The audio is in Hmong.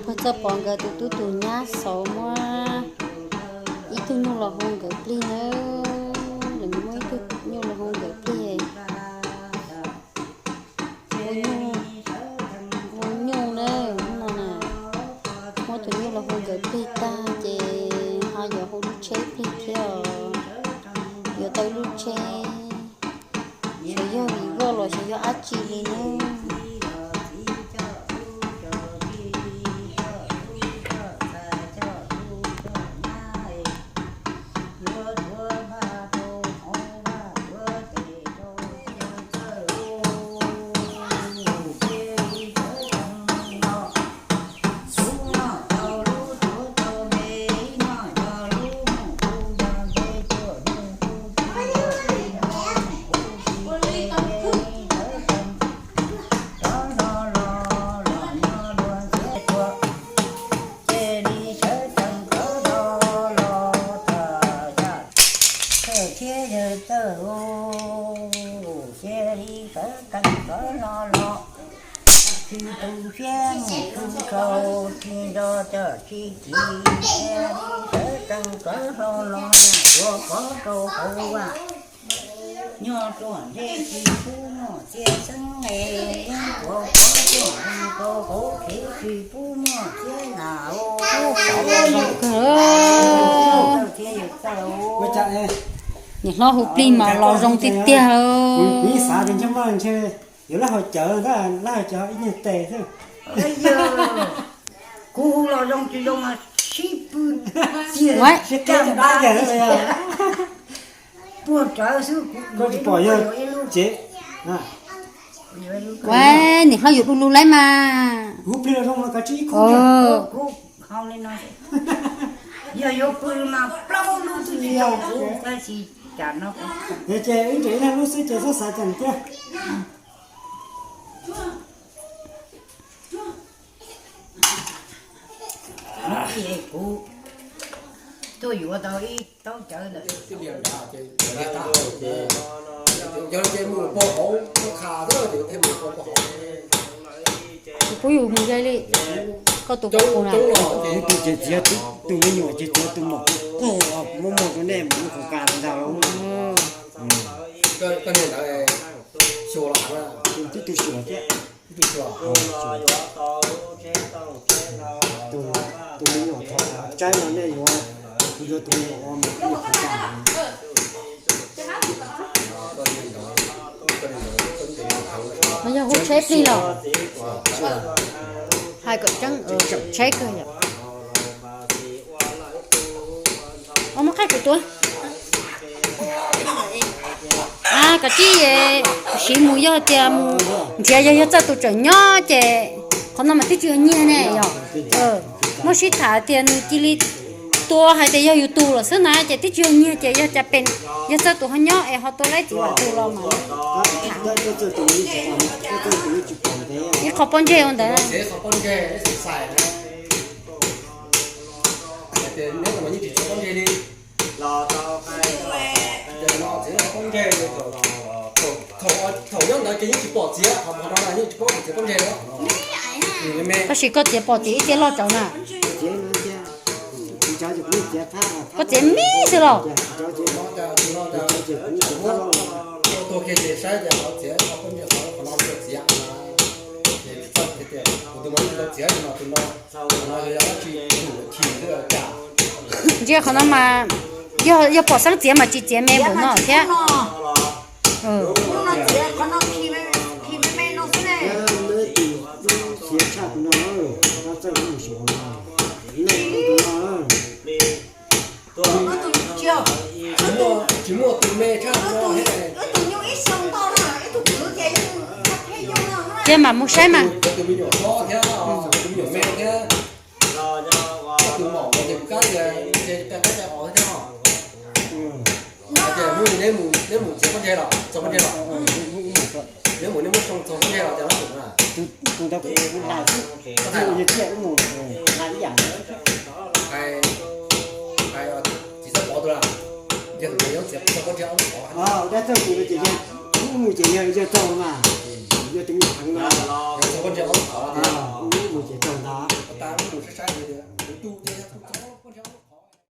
Ua txawj pom nkawd tus tub tus nyab xauv muab ib tug nyuj los hu nkawd plig nawb. Lawv muab ib tug nyuj los hu nkawd plig. Hu nyuj, hu nyuj na, hnub no na, muab tus nyuj los hu nkawd plig tag ces ho yuav hu lub tsheb plig thiab os. Yuav tau lub tsheb, xyov yog vim voj los xyov yog dab tsi li na. Cia li sawv tsees rov los los tawm yam, tawm thiab yawg tawm, cia li sawv tsees rov los los, tsis tu siab mus tu sau, tsis nco cawm tsis chim, cia li sawv tsees rov los los yam, tuav pov rau hauv vaj. Nyob ruam ntsej tsis pub muaj txiag xeeb es, yeeb tuav pov tuaj rau hauv kev tsis pub muaj txiag na. Niam hlob hu plig mas los zoo tiag tiag. Kuv xav tias ntshe muaj ntshe yuav lab hau cawv, lab hau cawv ib nyuag tes xwb. Kuv hu los zoo tsis zoo mas sib pw, sib qab tiag. Puag rawv xwb, koj tsis pom yog tsev. Ua, niam hlob yuav du lug lawm mas. Hu plig los zoo mas kav tsij ib khub. Yog yuav pw mas plaub lub twb tsis tau kuv tab sis cas no. Ces wb ntseem ib lub xwb ces txhob xav cas tiag. Kuv tuaj yuav tau ib taub cawv ntawd. Kuv yus mus ze li, koj tus kuv na. Tus ces txiav tus me nyuam ces txiav tus mom kuv muab muag rau nej mus lub qhov kas ntag. Tus tib tug xyuas thiab. Tus me nyuam thaum tsaib no nej yuav, kuv yuav tus me nyuam ua mus lub qhov kas. No yog hu tsheb plig los? Hais kom tseeb, tsheb kawg yom. Muab qhaib kuv tua. A, kav tsij siv mus, yog tias mus nrhiav yog yawg Txawj tus tseem nyob ces qhov no mas twb tsis yog nyiag ne yom. Muab sib tham tias nws cia li tua hais tias yog yus tus lawm xwb na ces twb tsis yog nyiag ces yog cas pem yawg Txawj tus ho nyob es ho tua laib txiv Vam tus los mas. Ib qho pob ntseg ua ntawd. Thaum nyob ntawd ces yeej tsis pom txiav, qhov no yeej tsis paub txiav pob ntseg. Tab sis koj txiav pom txiav ib txhia loj tsawv na. Koj txiav me xwb los? Ntsia qhov no mas, yog pom xeeb txiav mas tsis txiav me npaum no thiab. Tsis muaj tus me tshaj no thiab. Cia mam mus saib mas. Yog cov me heev no, mus ces raug ntag.